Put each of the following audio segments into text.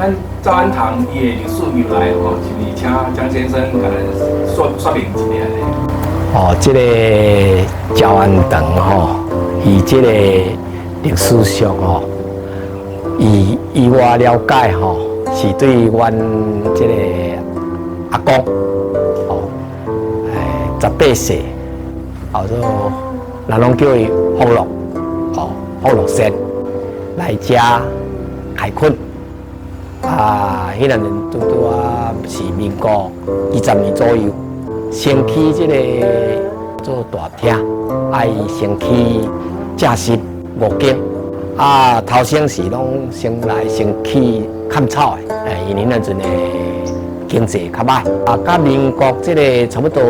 咱兆安堂伊的歷史由來吼，是毋是請江先生共咱說說明一下呢？哦，這個兆安堂吼，伊這個歷史上吼，以我了解吼，是對阮這個阿公哦，18世，叫做人攏叫伊福祿，哦，福祿仙來遮開墾。啊，彼陣拄拄仔是民國20年左右，先起這個做大廳，啊，伊先起正室五間，啊，頭先是攏先來先起崁草的，因為彼陣的經濟較䆀，啊，到民國這個差不多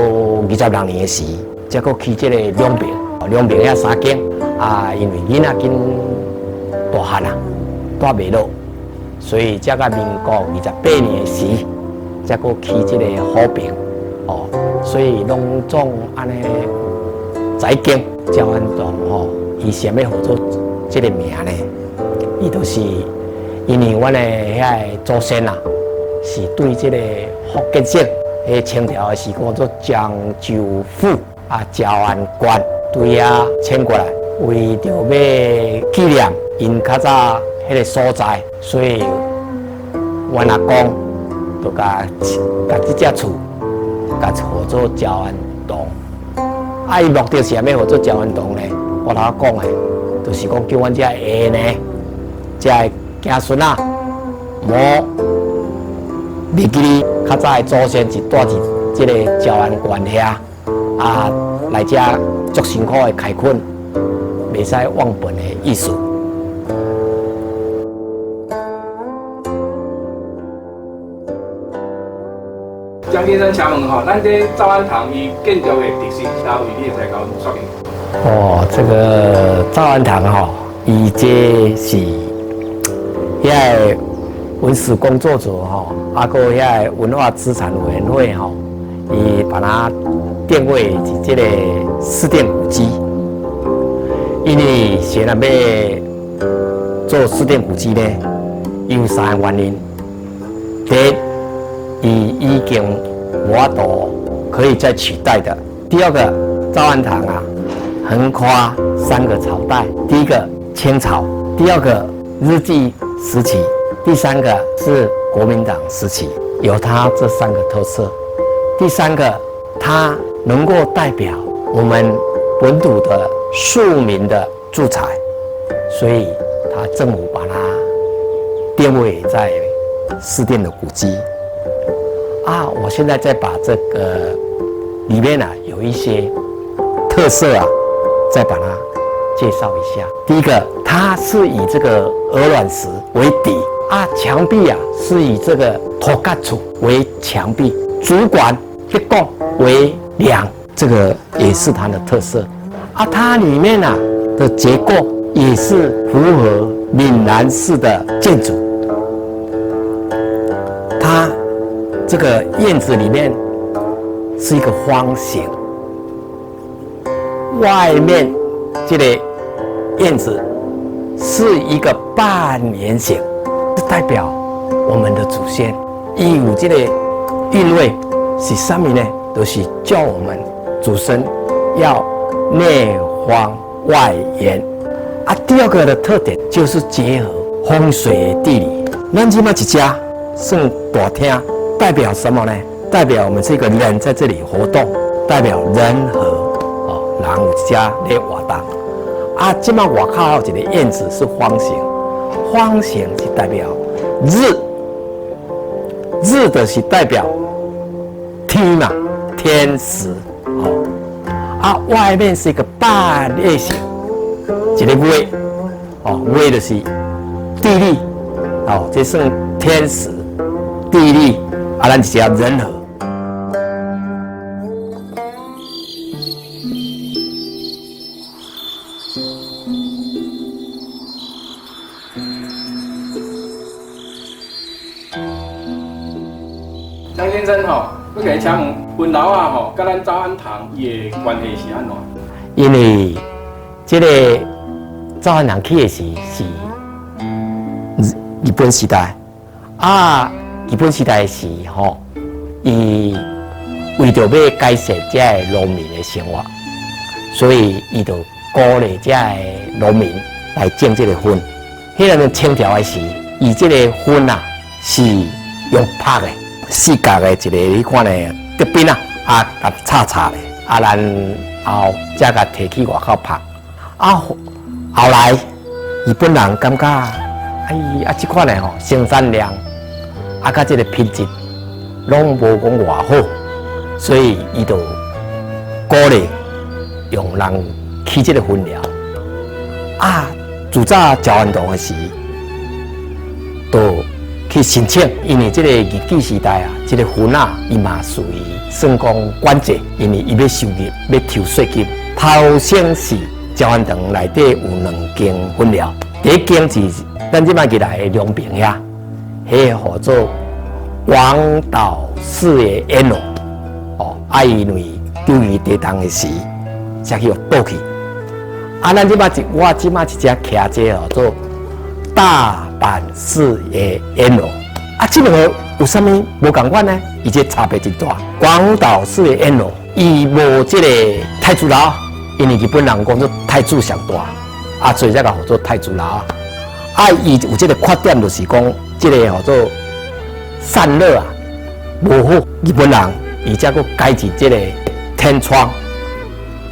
26年的時，才閣起這個兩爿，兩爿遐三間，啊，因為囡仔緊大漢啊，帶袂落。所以才到民國28年的時，才閣起這個和平哦。所以攏總按呢在間兆安堂吼，伊啥物號做這個名呢？伊就是因為阮的遐个祖先啊，是對這個福建省，彼清朝的時叫做漳州府啊，詔安縣對遐遷過來，為著欲紀念𪜶較早彼個所在，所以阮阿公就共共這隻厝，共號做兆安堂。啊，伊目的是啥物號做兆安堂呢？我頭講的，就是講叫阮這下呢，這个子孫啊，莫袂記得較早的祖先是住佇這個詔安縣遐，啊，來遮足辛苦的開墾，袂使忘本的意思。江先生，請問吼，咱這兆安堂伊建築的特色佗位，你會使共阮說明？哦，這個兆安堂吼，伊這是遐个文史工作者吼，啊，閣遐个文化資產委員會吼，伊把它定位是這個市定古蹟。因為現在欲做市定古蹟呢，有三個原因。第一，伊已經無法度可以再取代的。第二個，兆安堂啊，橫跨三個朝代。第一個清朝，第二個日治時期，第三個是國民黨時期，有它這三個特色。第三個，它能夠代表我們本土的庶民的住宅，所以它政府把它定位在市定的古蹟。啊，我現在再把這個裡面啊有一些特色啊，再把它介紹一下。第一個，它是以這個鵝卵石為底啊，牆壁啊是以這個土埆厝為牆壁，主管結構為梁，這個也是它的特色。啊，它裡面啊的結構也是符合閩南式的建築。它這個院子裡面是一個方形，外面這個院子是一個半圓形，是代表我們的祖先。伊有這個韻味是啥物呢？就是叫我們祖孫要內方外圓。啊，第二個的特點就是結合風水地理。咱這馬一家算大廳，代表什麼呢？代表我們這個人在這裡活動，代表人和哦，人有一家咧活動。啊，這馬外口一個院子是方形，方形是代表日，日的是代表天嘛，天時哦。啊，外面是一個半月形，一個月哦，月就是地利哦，這算天時地利啊，咱就是要人和。江先生吼，我共你請問，雲樓仔吼，佮咱兆安堂伊的關係是按怎？因為這個兆安堂起的時是日本時代，啊，日本時代時吼，伊為著欲改善遮个農民的生活，所以伊就鼓勵遮个農民來種這个薰。彼個清朝的時，伊這个薰啊是用拍的，四角的一个彼款的竹篾啊，啊，共插插的，啊，然後才共提去外口拍。啊，後來日本人感覺，哎，啊，這款的吼生產量啊，佮這个品質攏無講偌好，所以伊就鼓勵用人起這个薰窯。啊，自早趙安堂的時，就去申請，因為這个日據時代啊，這个薰仔伊嘛屬於算講管制，因為伊欲收入，欲抽稅金。頭先是趙安堂內底有兩間薰窯，第一間是咱這擺入來的兩邊遐，彼个號做廣島式的煙爐，哦，啊，因為釣魚地動的時，才去予倒去。啊，咱這擺一我這擺一隻徛這號做大阪式的煙爐，啊，這兩个有啥物無仝款呢？伊這差別真大。廣島式的煙爐，伊無這个太子樓，因為日本人講做太子上大，啊，所以才共號做太子樓。啊，伊有這个缺點，就是講這个號做散熱啊，無好。日本人伊才閣改進這个天窗，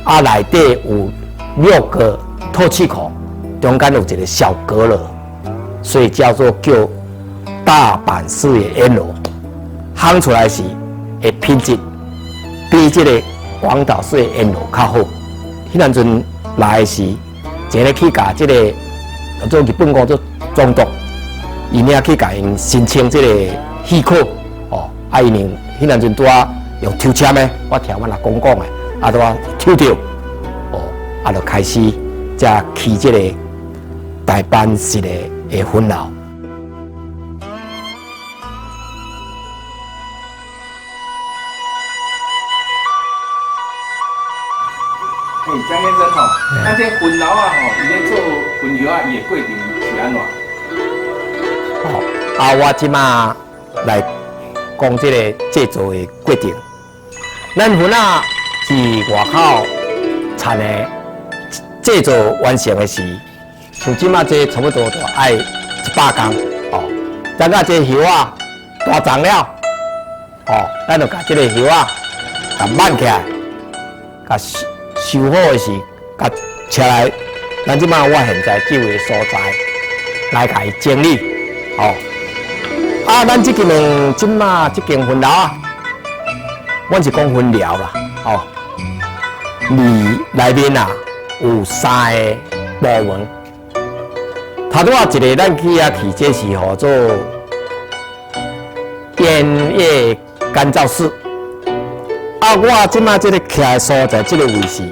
啊，內底有六個透氣孔，中間有一个小閣樓，所以叫做叫大阪式的煙爐，烘出來時的品質比這个廣島式的煙爐較好。彼當陣來的時，一个去共這个做日本講做總督，伊爾去共𪜶申請這个許可，哦，啊，因為彼當陣拄仔用抽籤的，我聽阮阿公講的，啊，拄仔抽著，哦，啊，就開始才起這个大阪式的薰窯。嘿，江先生吼，咱這薰窯啊吼，伊咧做薰葉仔，伊的過程是按怎？哦，啊，我這馬來講這个製作的過程。咱薰仔是外口產的，製作完成的時，像這馬這差不多就愛100工哦。等到這葉仔大叢了，哦，咱就共這个葉仔共挽起來，共收好的時，共車來。咱這馬我現在這位所在來共伊整理，哦。啊，咱這間這馬這間薰窯啊，阮是講薰窯啦，哦。裡內面啊有三个部門。頭拄仔一个咱去遐去，這是號做煙葉乾燥室。啊，我這馬這个徛的所在，這个位置，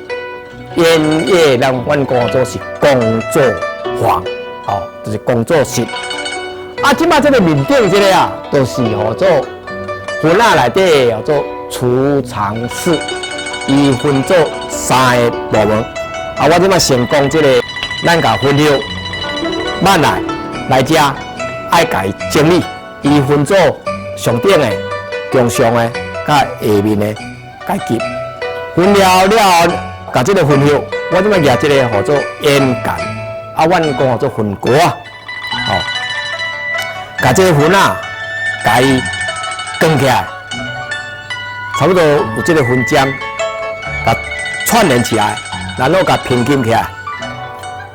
煙葉咱阮講做是工作房，哦，就是工作室。啊，這馬這个面頂這个啊，就是號做薰仔內底叫做儲藏室，伊分做三个部門。啊，我這馬先講這个，咱共薰葉挽來來遮，愛共伊整理，伊分做上頂的、中上的、佮下面的階級。分了了後，共這个薰葉，我這馬舉這个號做煙糠，啊，阮講號做薰膏仔，吼，共這个薰仔，共伊捲起來，差不多有這个薰針，共串聯起來，然後共平均起來，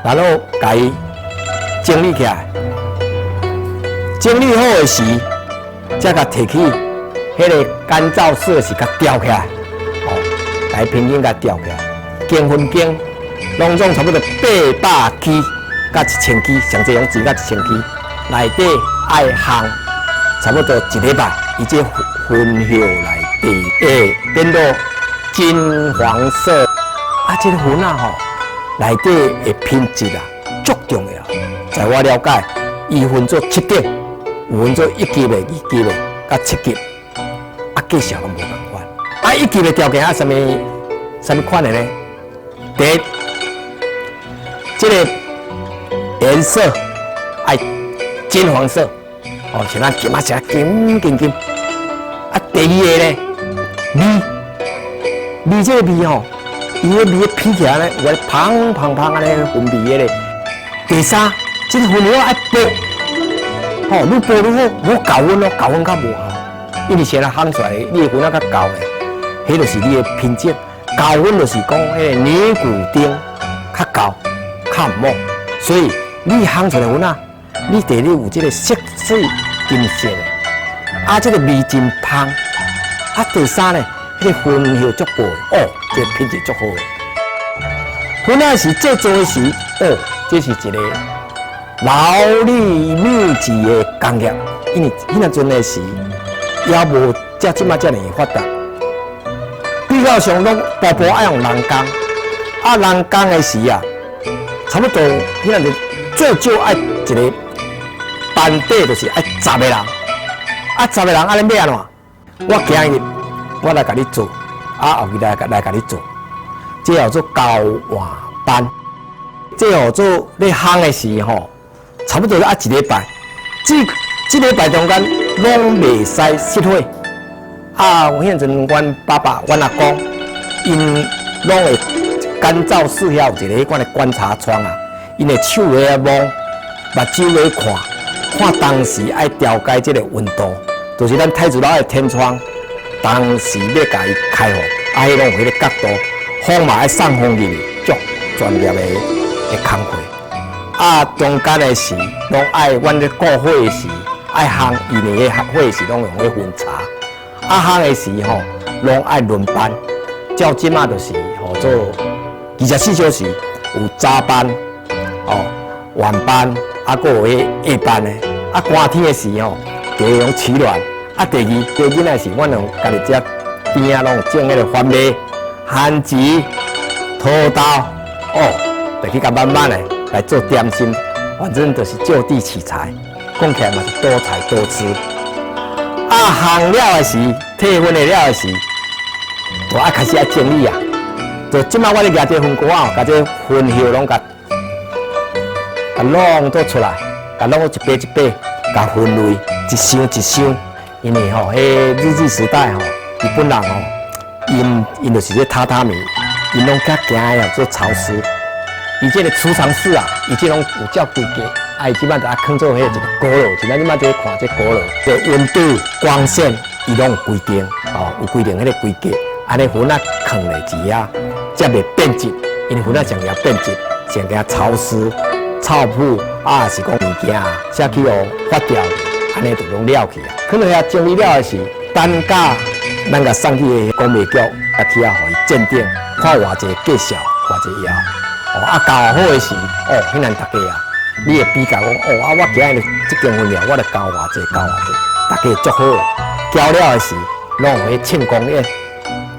然後共伊整理起來，整理好的時，才共提去彼个乾燥室是共吊起來，哦，共伊平均共吊起來，間分間，攏總差不多800支佮1000支，上濟攏錢佮1000支，內底愛烘差不多一禮拜，伊這薰葉內底會變做金黃色。啊，這个薰仔吼，內底的品質啊，足重要。在我了解，伊分做七等，有分做一級的、二級的、佮七級，啊，價數攏無仝款。啊，一級的條件啊，啥物啥物款的呢？第一，這个顏色愛金黃色，哦，像咱金啊，是金金金。啊，第二个咧，味，味這個味吼，伊个味鼻起來咧，有個芳芳芳按呢薰味的咧。第三，這個薰葉愛薄，吼，愈薄愈好，無厚粉哦，厚粉較無效，因為先來烘出來，你的粉仔較厚咧，彼就是你的品質。厚粉就是講彼個尼古丁較厚，較毋好，所以你烘出來粉仔，你第二有這個色水金色的，啊，這個味真芳，啊，第三呢，彼個薰葉足薄，哦，這個品質足好的。粉仔是製作的時，哦，這是一個勞力密集的工業，因為彼若陣的時，猶無遮這馬遮爾發達，比較上攏步步愛用人工，啊，人工的時啊，差不多彼若陣最少愛一個班底，就是愛十個人，啊，十個人按呢欲按怎？我今日我來共你做，啊，後日來來共你做，這叫做交換班，這叫做咧烘的時吼，差不多愛一禮拜，這這禮拜中間攏袂使熄火。啊，有彼陣阮爸爸、阮阿公，𪜶攏會乾燥室遐有一個彼款的觀察窗啊，𪜶會手咧摸，目睭咧看，看當時愛調校這個溫度，就是咱太子樓的天窗，當時欲共伊開放，啊，彼攏有彼個角度，風嘛愛送風入去，足專業的工課。啊，中間的時攏愛阮咧顧火的時，愛烘，因為彼火時攏用彼薰柴。啊，烘的時吼，攏愛輪班，照這馬就是號做24小時有早班，哦，晚班，啊，閣有彼夜班的。啊，寒天的時吼，第一用取暖，啊，第二，第囡仔時，阮用家己遮邊仔攏有種彼個番麥、番薯、土豆，哦，就去共慢慢的來做點心，反正就是就地取材，講起來嘛是多彩多姿。啊，烘了的時，退粉的了的時，就愛開始愛整理啊。就這馬我咧舉這粉鍋仔，共這粉葉攏共共弄做出來，共弄一塊一塊，共分類，一箱一箱。因為吼，彼日治時代吼，日本人吼，𪜶𪜶就是這榻榻米，𪜶攏較驚的做潮濕。伊這個儲藏室啊，伊這攏有照規格，啊，伊這擺就愛囥做彼一個閣樓，像咱這擺這看這閣樓，這溫度、光線，伊攏有規定，哦，有規定彼個規格，按呢粉仔囥咧佇遐，才袂變質，因為粉仔上驚變質，上驚潮濕、臭腐，啊，是講物件才去予發掉，按呢就攏了去啊。可能遐整理了的是，等價咱共送去工藝局，啊去遐予伊鑑定，看偌濟價數，偌濟要。哦，啊，交好的時，哦，彼咱大家啊，你會比較講，哦，啊，我今日這間分量，我著交偌濟，交偌濟，大家足好的。交了的時，攏有彼慶功宴，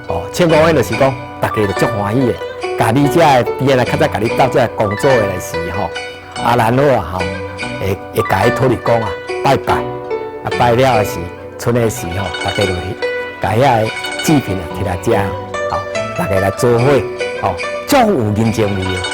哦，慶功宴就是講，大家就足歡喜的，共你這个邊仔來較早共你鬥這個工作的來時吼，啊，然後啊吼，會會共伊土地公啊拜拜，啊拜了的時，賰的時吼，大家就去共遐个祭品啊提來食，吼，大家來做伙，吼，足有人情味的。